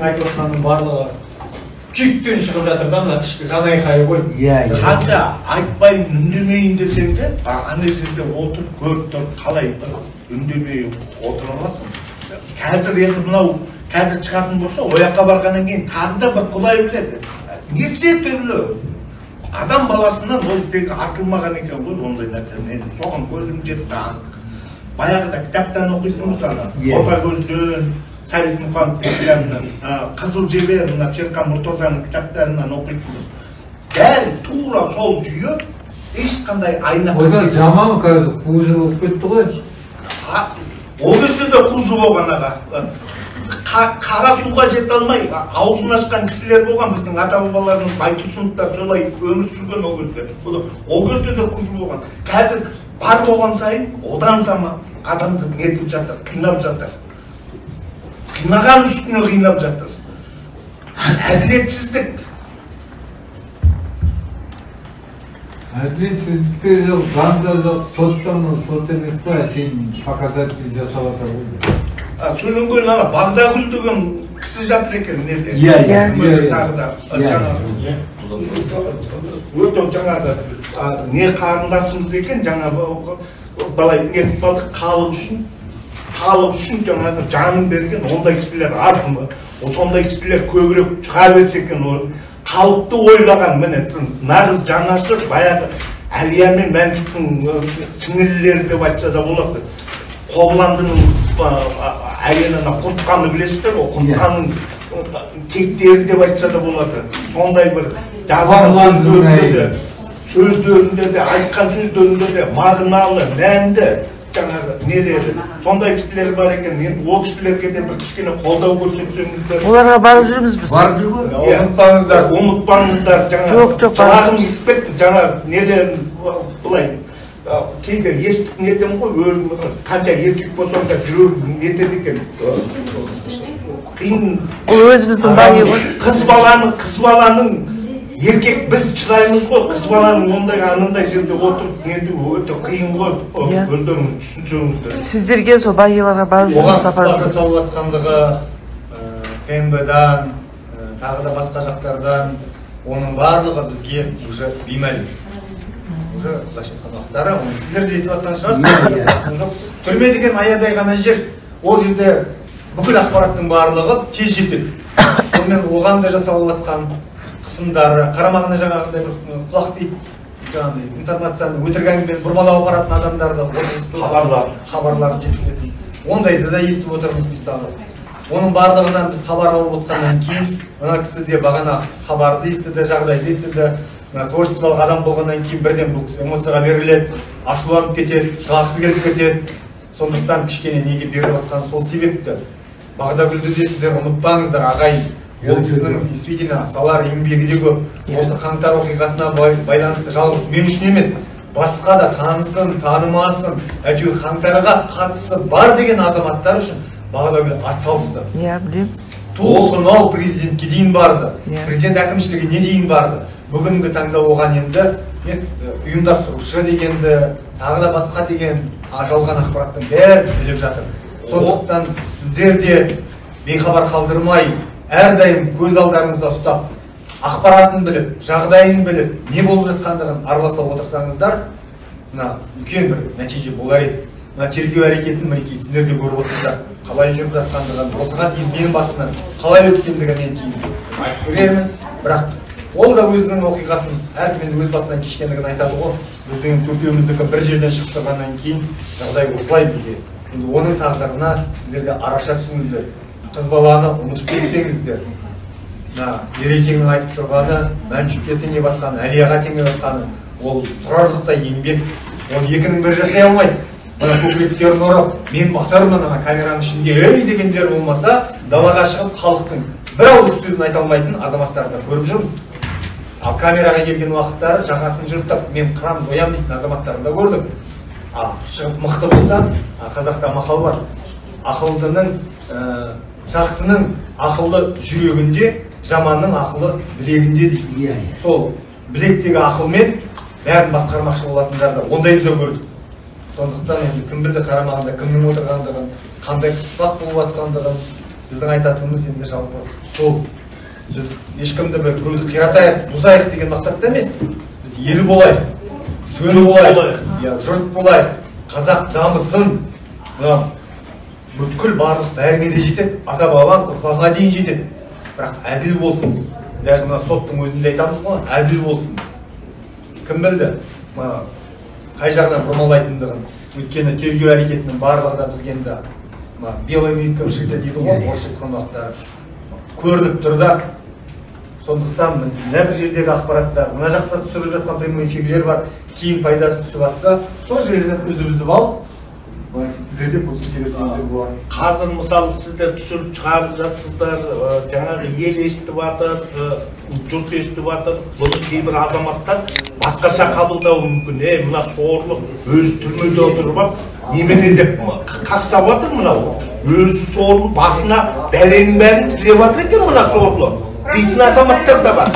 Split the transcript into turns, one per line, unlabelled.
Айтып отқанның барлығы күйіктен шығып жатыр да, мына ішкі жан айқайы ғой.
Иә.
Қанша айтпайын, үндемейін десең де, ана жерде отырып көріп тұрып қалай бір үндемей отыра аласың? Қазір енді мынау қазір шығатын болса, ол жаққа барғаннан кейін тағы да бір құдай біледі. Неше түрлі адам баласынан ол тек артылмаған екен ғой ондай нәрсе. Мен соған көзім жетті. Баяғыда кітаптан оқитынбыз ана. Ботагөзден, Сәбит Мұқановтың кітабынан, Қызыл жебе, мына Шерхан Мұртазаның кітаптарынан оқитынбыз. Дәл тура сол жүйе, ешқандай айна.
Одан жаман қазір хуже болып кетті ғой.
Ол кезде де хуже болған аға. Қара суға жете алмай аузын ашқан кісілер болған, біздің ата-бабаларымыз Байтұрсыновтар солай өмір сүрген ол кезде. Ол кезде де хуже болған. Қазір бар болған сайын одан заман адамды нетіп жатыр, қинап жатыр. Қинаған үстіне қинап жатыр. Әділетсіздік.
Әділетсіздік те жоқ, заң да жоқ, сот та сот емес қой, сен показатель жасап жатыр ғой.
Содан кейін ана Бағдагүл деген кісі жатыр екен неде?
Иә, иә.
Тағы да жаңағы өте жаңағы не қарындасымыз екен, жаңа былай нетіп қалдық, халық үшін. Халық үшін жаңағы жанын берген ондай кісілер аз, сондай кісілер көбірек шыға берсе екен. Халықты ойлаған міне нағыз жанашыр баяғы Әлия мен Мәншүктің сіңілілері деп айтса да болады. Қобыландының әйелі ана Құртқанды білесіздер ғой, Құртқанның тектері деп айтса да болады. Сондай бір жазған сөздерінде де, айтқан сөздерінде де мағыналы, мәнді жаңағы нелері, сондай кісілер бар екен. Енді ол кісілерге де бір кішкене қолдау көрсетсеңіздер.
Оларға барып жүрміз біз.
Барып жүр ғой.
Ұмытпаңыздар.
Ұмытпаңыздар. Жаңа
жоқ, жоқ,
жылағым келіп кетті, жаңа нелерін былай кейде естіп нетемін ғой, қанша еркек болсам да жүрегім нетеді екен. Қиын.
Бұл өзіміздің байы ғой.
Қыз баланың еркек біз шыдаймыз ғой, қыз баланың ондай анандай жерде отырып нету өте қиын ғой, өздеріңіз түсінсеңіздер.
Сіздерге сол байыларға барып
Оған
жүрміз, апарып
қыспақ
жүрміз.
жасалып жатқандығы КНБ-дан, тағы да басқа жақтардан, оның барлығы бізге уже беймәлім. Уже былайша айтқан уақыттары, оны сіздер де естіп жатқан шығарсыздар. Жоқ, түрме деген аядай ғана жер, ол жерде бүкіл ақпараттың барлығы тез жетеді. Сонымен оған да жасалып жатқан қысымдары, қарамағына жаңағындай бір құлақ тиіп, жаңағындай информацияны өтірік әңгімені бұрмалап апаратын адамдарды отырғызып, хабарларын жеткізетін. Ондайды да естіп отырмыз мысалы. Оның барлығынан біз хабар алып отқаннан кейін, мына кісі де бағана хабарды естіді, жағдайды естіді. Мына творчестволық адам болғаннан кейін бірден бұл кісі эмоцияға беріледі, ашуланып кетеді, жылағысы келіп кетеді. Сондықтан кішкене неге беріліп жатқан сол себепті. Бағдагүлді де сіздер ұмытпаңыздар, ағайын. Ол кісінің действительно салар еңбегі де көп. Осы қаңтар оқиғасына байланысты жалғыз мен үшін емес, басқа да танысын, танымасын, әйтеуір қаңтарға қатысы бар деген азаматтар үшін Бағдагүл атсалысты.
Иә, білеміз.
Сонау президентке дейін барды.
Иә.
Президент әкімшілігіне дейін барды. Бүгінгі таңда оған енді ұйымдастырушы дегенді, тағы да басқа деген жалған ақпараттың бәрін біліп жатыр. Сондықтан сіздер де бейхабар қалдырмай, әрдайым көз алдарыңызда ұстап, ақпаратын біліп, жағдайын біліп, не болып жатқандығын араласа отырсаңыздар, мына үлкен бір нәтиже болар еді. Мына тергеу әрекетін мінекей сіздер де көріп отырсыздар, қалай жүріп жатқандығын, осыған дейін менің басымнан қалай өткендігін мен кейін айтып берермін. Бірақ ол да өзінің оқиғасын әркім енді өз басынан кешкендігін айтады ғой. Біздің төртеуміздікі бір жерден шығып тұрғаннан кейін жағдай осылай бізде. Енді оның тағдырына сіздер де араша түсіңіздер. Қыз баланы ұмытып кетпеңіздер. Мына Ерекеңнің айтып тұрғаны, Мәншүкке теңеп жатқаны, Әлияға теңеп жатқаны, ол тұрарлықтай еңбек. Оны екінің бірі жасай алмайды. Мына көкіректерін ұрып, мен мақтармын ана камераның ішінде ей дегендер болмаса, далаға шығып халықтың бір ауыз сөзін айта алмайтын азаматтарды көріп жүрміз. Ал камераға келген уақыттары жағасын жыртып, мен қырам жоям дейтін азаматтарды да көрдік. Ал шығып мықты болса, қазақта мақал бар. Ақылдының, жақсының ақылы жүрегінде, жаманның ақылы білегінде дейді.
Иә, иә.
Сол білектегі ақылмен бәрін басқармақшы болатындарды ондайды да көрдік. Сондықтан енді кім білді қарамағында кімнің отырғандығын, қандай қыспақ болып жатқандығын. Біздің айтатынымыз енді жалпы сол. Біз ешкімді бір біреуді қиратайық, бұзайық деген мақсатта емес. Біз ел болайық, жөн болайық, иә, жұрт болайық, қазақ дамысын. Мына бүткіл барлық бәріңе де жетеді, ата-бабаң, ұрпағыңа дейін жетеді. Бірақ әділ болсын. Даже мына соттың өзінде айтамыз ғой, әділ болсын. Кім білді мына қай жағынан бұрмалайтындығын. Өйткені тергеу әрекетінің барлығы да бізге енді мына белый нитком шиті дейді ғой, орысша айтқан уақытта көрініп тұр да. Сондықтан мына бір жердегі ақпараттар, мына жақта түсіріліп жатқан прямой эфирлер бар, кейін пайдасы түсіп жатса, сол жерден үзіп-үзіп алып, былай сіздер де көрсете берсеңіздер болады.
Қазір мысалы сіздер түсіріп шығарып жатсыздар, жаңағы ел естіп жатыр, жұрт естіп жатыр. Бұны кейбір азаматтар басқаша қабылдауы мүмкін. Ей, мына сорлы өзі түрмеде отырып алып, немене деп қақсап жатыр мынау. Өзі сорлы, басына бәленің бәрін тілеп жатыр екен мына сорлы дейтін азаматтар да бар.